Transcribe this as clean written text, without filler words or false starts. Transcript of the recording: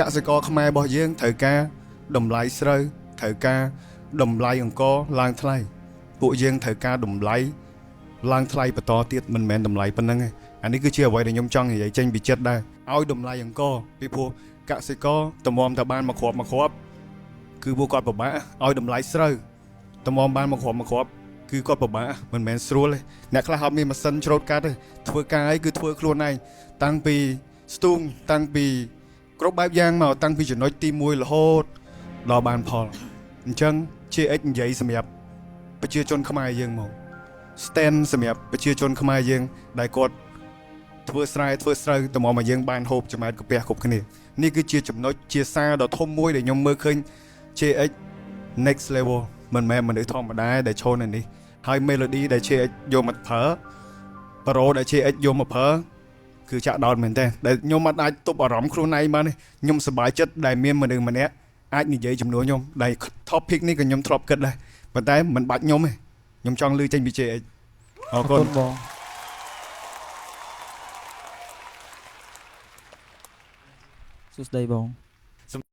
កសិករខ្មែររបស់យើងត្រូវការតម្លៃស្រូវត្រូវការតម្លៃអង្ករឡើងថ្លៃពួកយើងត្រូវការតម្លៃឡើងថ្លៃបន្តទៀតមិនមែនតម្លៃប៉ុណ្ណឹងទេអានេះគឺជាអ្វីដែលខ្ញុំចង់និយាយចេញពីចិត្តដែរឲ្យតម្លៃអង្ករពីព្រោះកសិករតម្រាំតែបានមួយគ្រាប់មួយគ្រាប់គឺពួកគាត់ពិបាកឲ្យតម្លៃស្រូវតម្រាំបានមួយគ្រាប់មួយគ្រាប់គឺគាត់ពិបាកមិនមែនស្រួលទេអ្នកខ្លះអត់មានម៉ាស៊ីនច្រូតកាត់ទេធ្វើការអីគឺធ្វើខ្លួនឯងតាំងពីស្ទូងតាំងពីគ្រប់បែបយ៉ាងមកតាំងពីចំណុចទី1រហូតដល់បានផលអញ្ចឹង JX និយាយសម្រាប់ប្រជាជនខ្មែរយើងមក stand សម្រាប់ប្រជាជនខ្មែរយើងដែលគាត់ធ្វើស្រែធ្វើស្រូវតម្រាំឲ្យយើងបានហូបចំណែកកាពះគ្រប់គ្នានេះគឺជាចំណុចជាសារដ៏ធំមួយដែលខ្ញុំមើលឃើញ JX next level មិនមែនមនុស្សធម្មតាដែលឈរនៅនេះហើយ melody ដែល JX យកមកប្រើប្រូដែល JX យកមកប្រើគឺចាក់ដោតមែនតើដែលខ្ញុំអត់អាចទប់អារម្មណ៍ខ្លួនឯងបានទេខ្ញុំសប្បាយចិត្តដែលមានមនុស្សម្នាក់អាចនិយាយជំនួសខ្ញុំដែល topic នេះក៏ខ្ញុំធ្លាប់គិតដែរប៉ុន្តែមិនបាច់ខ្ញុំទេខ្ញុំចង់ឮចេញពី JX អរគុណ បងសួស្តីបង